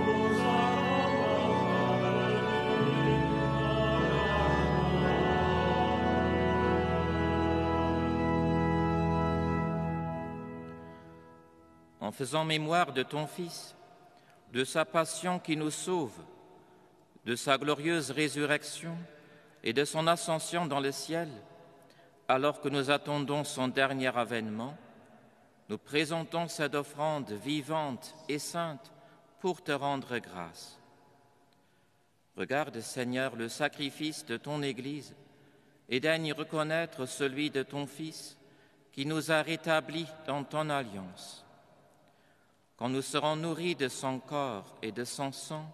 Nous attendons ta venue dans la En faisant mémoire de ton Fils, de sa passion qui nous sauve, de sa glorieuse résurrection et de son ascension dans le ciel, alors que nous attendons son dernier avènement, nous présentons cette offrande vivante et sainte pour te rendre grâce. Regarde, Seigneur, le sacrifice de ton Église et daigne reconnaître celui de ton Fils qui nous a rétablis dans ton alliance. Quand nous serons nourris de son corps et de son sang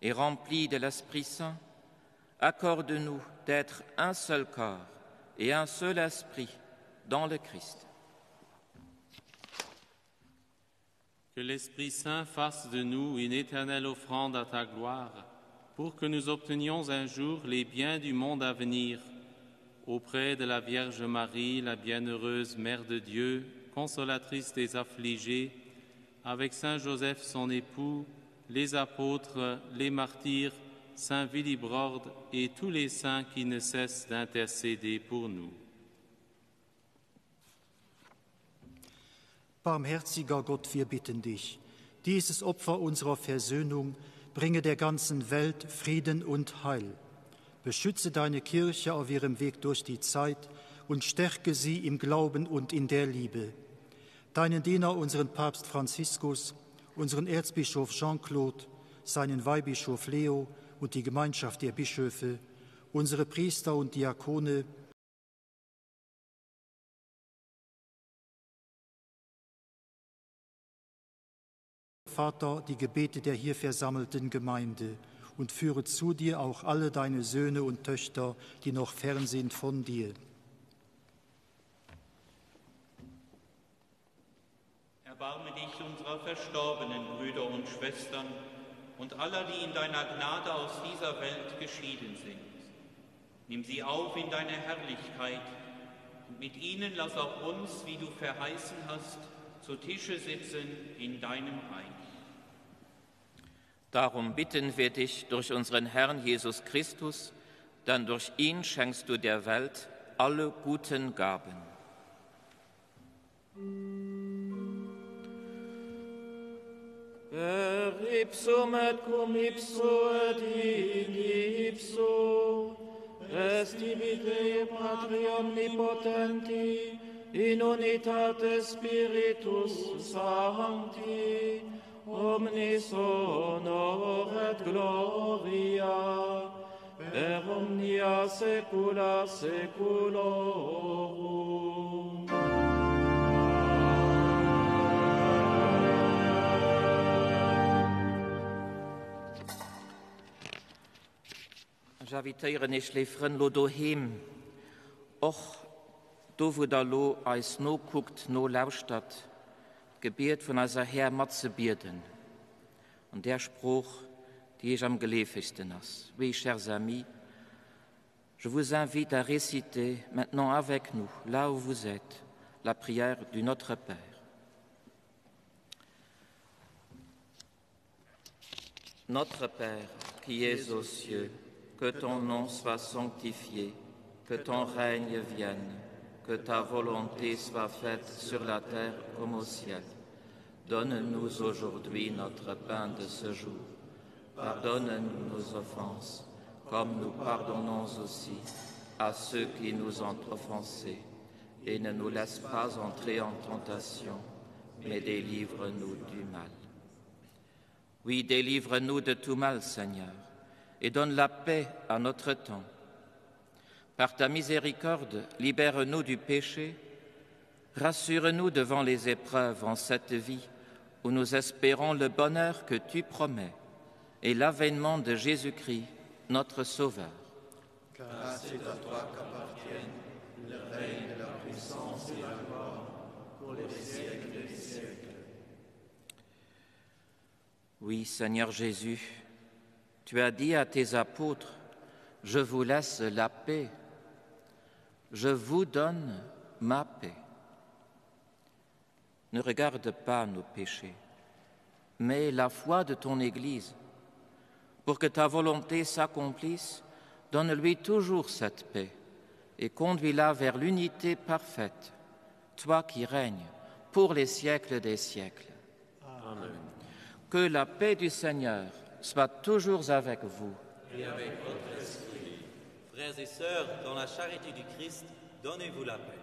et remplis de l'Esprit Saint, accorde-nous d'être un seul corps et un seul esprit dans le Christ. Que l'Esprit Saint fasse de nous une éternelle offrande à ta gloire, pour que nous obtenions un jour les biens du monde à venir, auprès de la Vierge Marie, la bienheureuse Mère de Dieu, consolatrice des affligés, avec Saint Joseph son époux, les apôtres, les martyrs, Saint Willibrord et tous les saints qui ne cessent d'intercéder pour nous. Barmherziger Gott, wir bitten dich, dieses Opfer unserer Versöhnung bringe der ganzen Welt Frieden und Heil. Beschütze deine Kirche auf ihrem Weg durch die Zeit und stärke sie im Glauben und in der Liebe. Deinen Diener, unseren Papst Franziskus, unseren Erzbischof Jean-Claude, seinen Weihbischof Leo und die Gemeinschaft der Bischöfe, unsere Priester und Diakone, Vater, die Gebete der hier versammelten Gemeinde und führe zu dir auch alle deine Söhne und Töchter, die noch fern sind von dir. Erbarme dich unserer verstorbenen Brüder und Schwestern und aller, die in deiner Gnade aus dieser Welt geschieden sind. Nimm sie auf in deine Herrlichkeit und mit ihnen lass auch uns, wie du verheißen hast, zu Tische sitzen in deinem Reich. Darum bitten wir dich durch unseren Herrn Jesus Christus, denn durch ihn schenkst du der Welt alle guten Gaben. Per ipsum et cum ipso et in ipso, est ibi Dei Patri omnipotenti, in unitate Spiritus Sancti, omnis honor et gloria, per omnia saecula saeculorum. Ech invitéieren Iech, léif Frënn, lo doheem, och do wou Der lo eis nokuckt, nolauschtert, d'Gebiet vun eiser Här matzebieden, an där Sprooch, déi Iech am geleefegsten ass. Oui, chers amis, je vous invite à réciter maintenant avec nous, là où vous êtes, la prière du Notre Père. Notre Père qui es aux cieux, que ton nom soit sanctifié, que ton règne vienne, que ta volonté soit faite sur la terre comme au ciel. Donne-nous aujourd'hui notre pain de ce jour. Pardonne-nous nos offenses, comme nous pardonnons aussi à ceux qui nous ont offensés. Et ne nous laisse pas entrer en tentation, mais délivre-nous du mal. Oui, délivre-nous de tout mal, Seigneur, et donne la paix à notre temps. Par ta miséricorde, libère-nous du péché, rassure-nous devant les épreuves en cette vie où nous espérons le bonheur que tu promets et l'avènement de Jésus-Christ, notre Sauveur. Car c'est à toi qu'appartiennent le règne, la puissance et la gloire pour les siècles des siècles. Oui, Seigneur Jésus, tu as dit à tes apôtres, je vous laisse la paix, je vous donne ma paix. Ne regarde pas nos péchés, mais la foi de ton Église. Pour que ta volonté s'accomplisse, donne-lui toujours cette paix et conduis-la vers l'unité parfaite, toi qui règnes pour les siècles des siècles. Amen. Que la paix du Seigneur soit toujours avec vous. Et avec votre esprit. Frères et sœurs, dans la charité du Christ, donnez-vous la paix.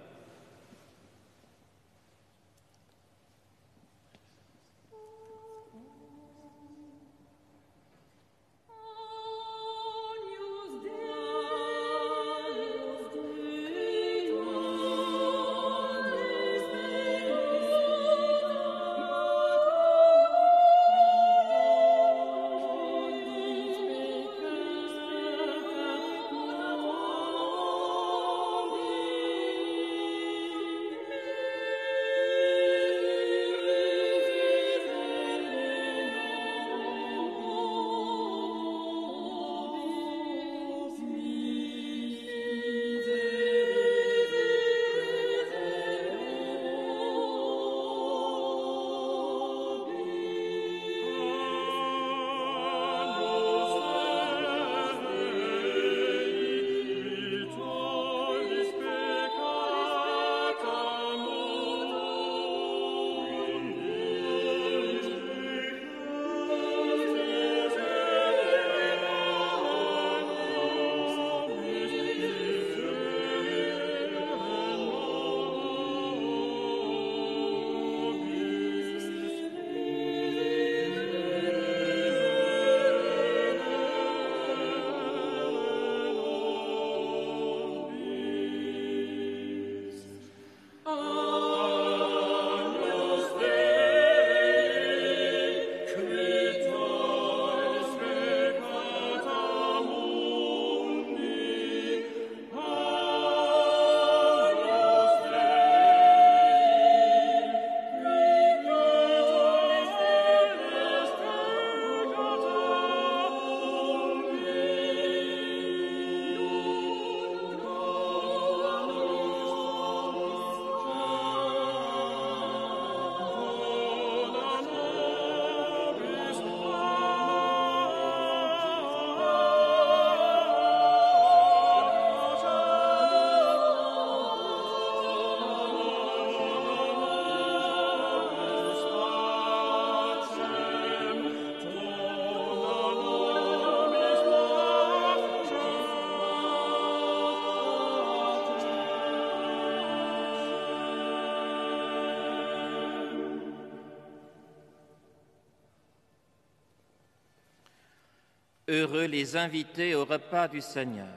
Heureux les invités au repas du Seigneur.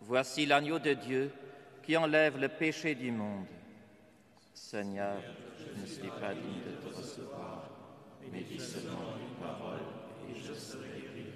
Voici l'agneau de Dieu qui enlève le péché du monde. Seigneur, je ne suis pas digne de te recevoir, mais dis seulement une parole et je serai guéri.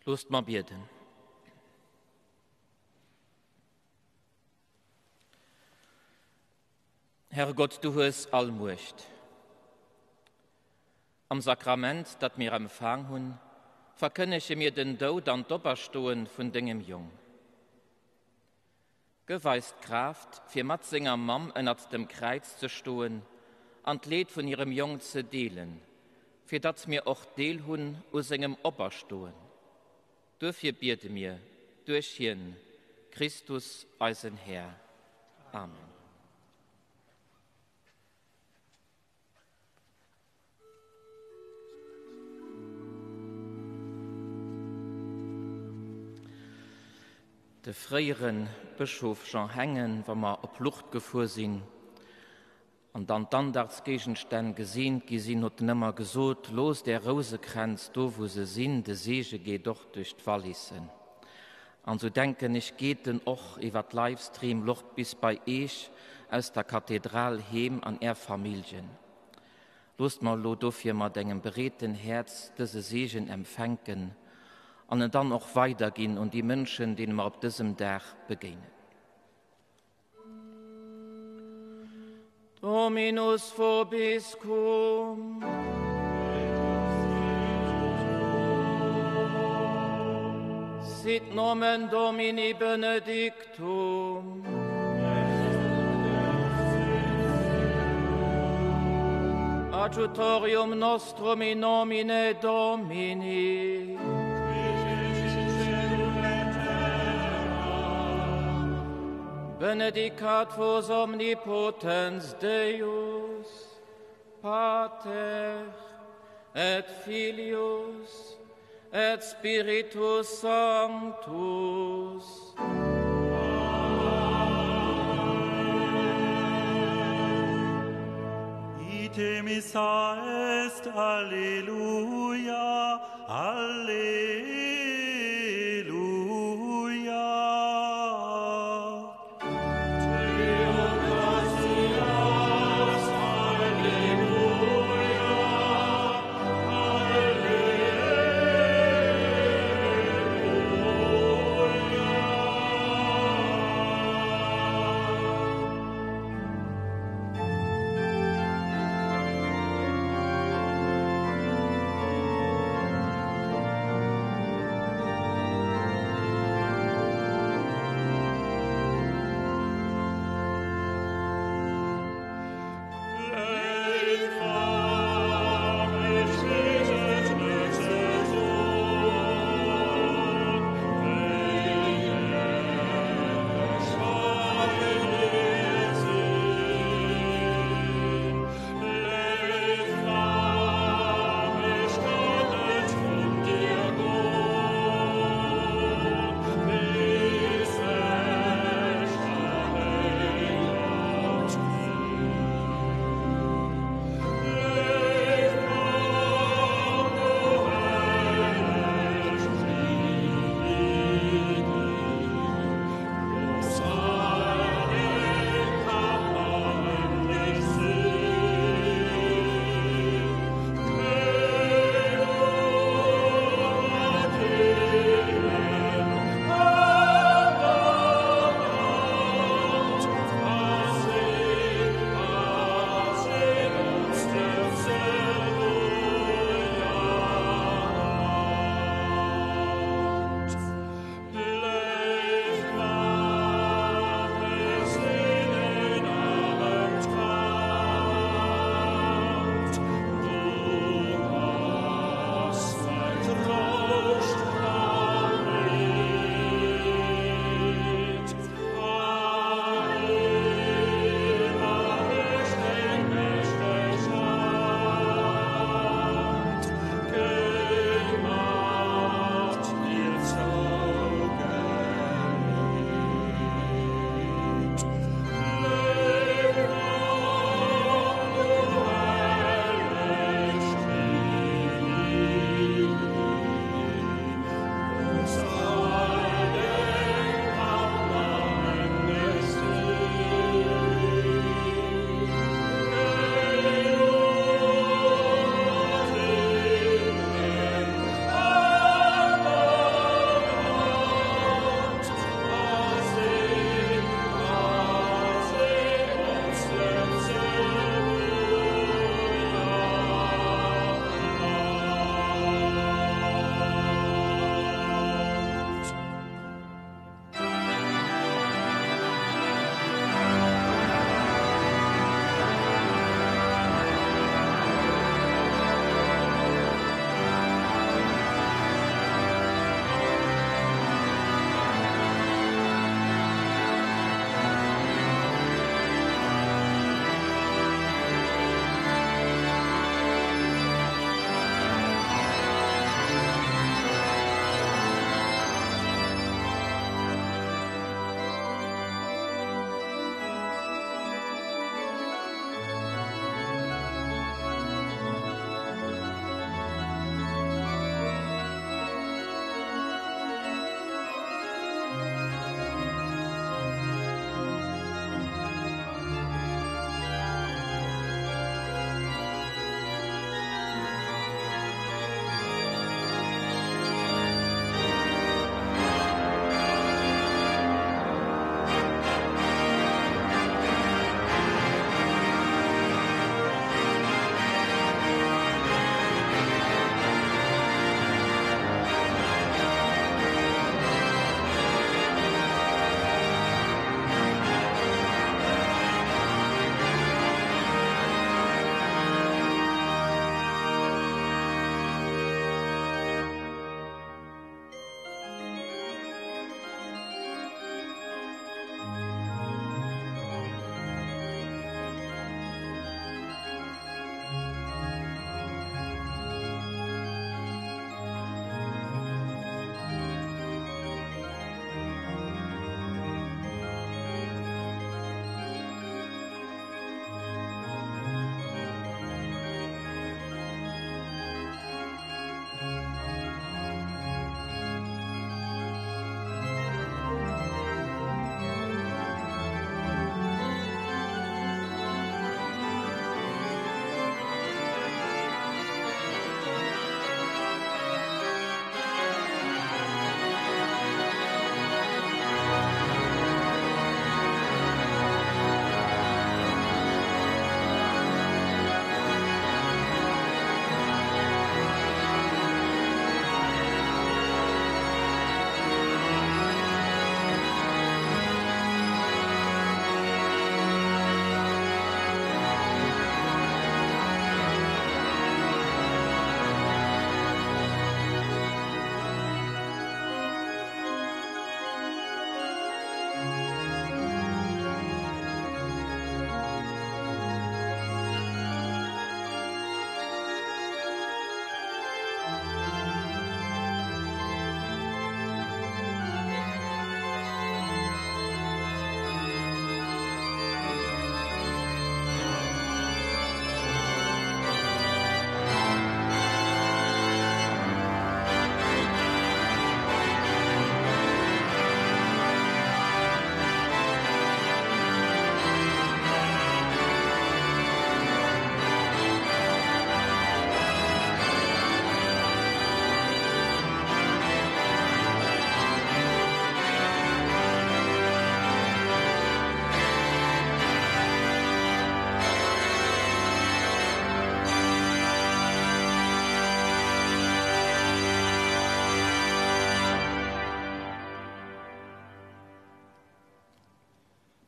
Loosst mer bieden. Herr Gott, du hues all Muecht. Am Sakrament, dat mir empfaang hunn, verkënnege mir den Doud an d'Operstoen vun dengem Jong. Gëff eis d'Kraaft, fir mat senger Mamm ënnert dem Kräiz ze stoen an d'Leed vun hirem Jong ze deelen, fir datt mir och Deel hunn u sengem Operstoen. Duerfir biede mir duerch hien, Christus eisen Här. Amen. De fréiere Bëschof Jean Hengen, Wa mer op Lourdes gefuer sinn an dann d'Andachtsgéigenstänn geseent gi sinn, huet en ëmmer gesot, Loosst är Rousekränz do wou se sinn, de Seege geet och duerch d'Wallissen. An sou denken ech geet en och iwwer d'Livestream Lourdes bis bei eech aus der Kathedral heem an är Familljen. Loosst mer elo dofir mat engem bereeten Häerz dëse Seegen empfänken an en dann och weiderginn un déi Mënschen, deene mer op dësem Dag begéinen. Dominus vobiscum. Sit nomen Domini benedictum. Adjutorium nostrum in nomine Domini. Benedicat vos omnipotens Deus, Pater et Filius et Spiritus Sanctus. Ite missa est, alleluia, alleluia.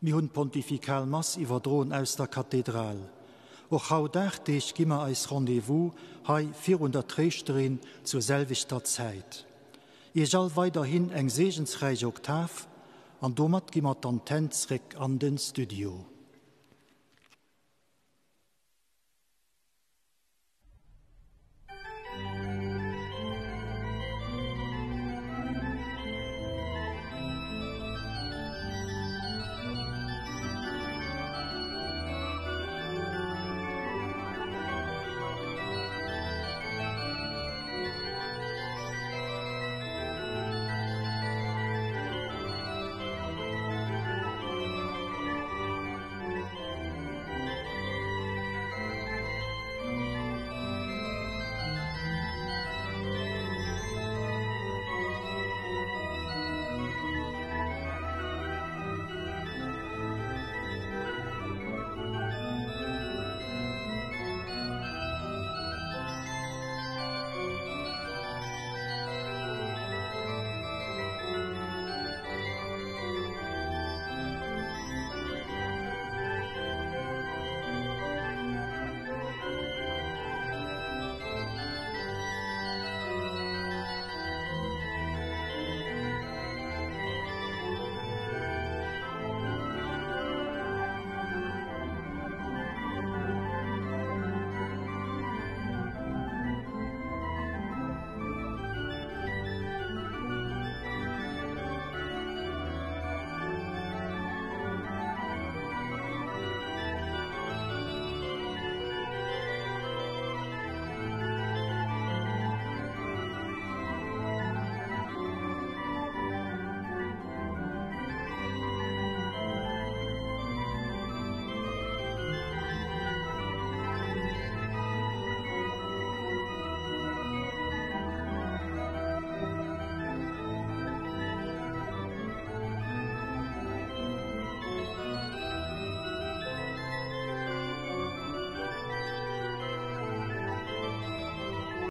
Mir hunn d'Pontifikal Mass iwwerdroen aus der Kathedral. Och haut 8 Deeg gi mer eis Rendez-vous hei virun der Tréischterin zur selwechter Zäit. Iech all weiderhin eng seegensräich Oktav an domat gi mer d'Antenn zréck an den Studio.